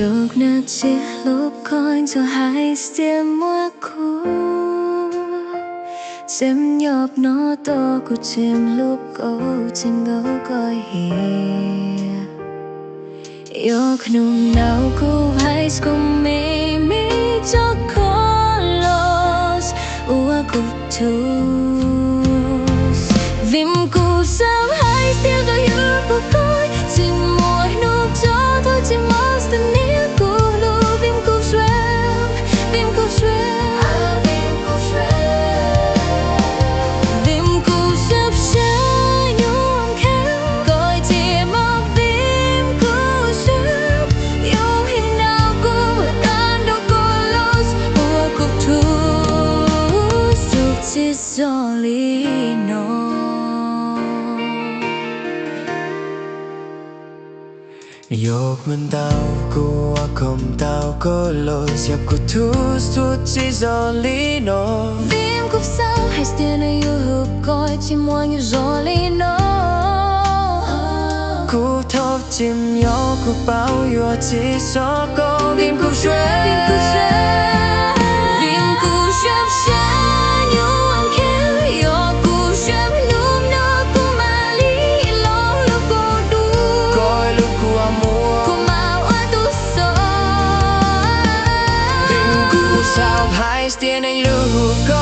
Yog nag tsis hlub koj txhob hais tias muaj kuv, tseem nyob no tos kuv, tseem hlub koj, tseem nkaum koj hiam. Yog hnub nào kuv hais kuv me me txog koj los ua kuv thus. Vim kuv xav hais tias koj yuav kuv koj, tsis muaj hnub txog thaum tsis muaj tus niam kuv hlub. Vim kuv swear, vim kuv swear, vim kuv swear, vim kuv swear sab sab nyuam khev koj tsis mog. Vim kuv swear yog hnub nào kuv ua dab nrog koj los ua kuv thus, thus tsis zoo li no. Yog hnub nào kuv ua khom tau koj los, yog kuv thus, thus tsis zoo li no. Vim kuv xav hais tias nws yuav hlub koj, tsis muaj nyuag zoo li no. Kuv thov tsis nyob, kuv paub yuav tsis so koj. Vim kuv swear, vim kuv swear, vim kuv swear sab nyuam khev, yog kuv swear hnub no kuv mam li los hlub koj dua, koj hlub kuv ua muam, kuv mam ua tus xov. Vim kuv xav hais tias nws yuav hlub koj,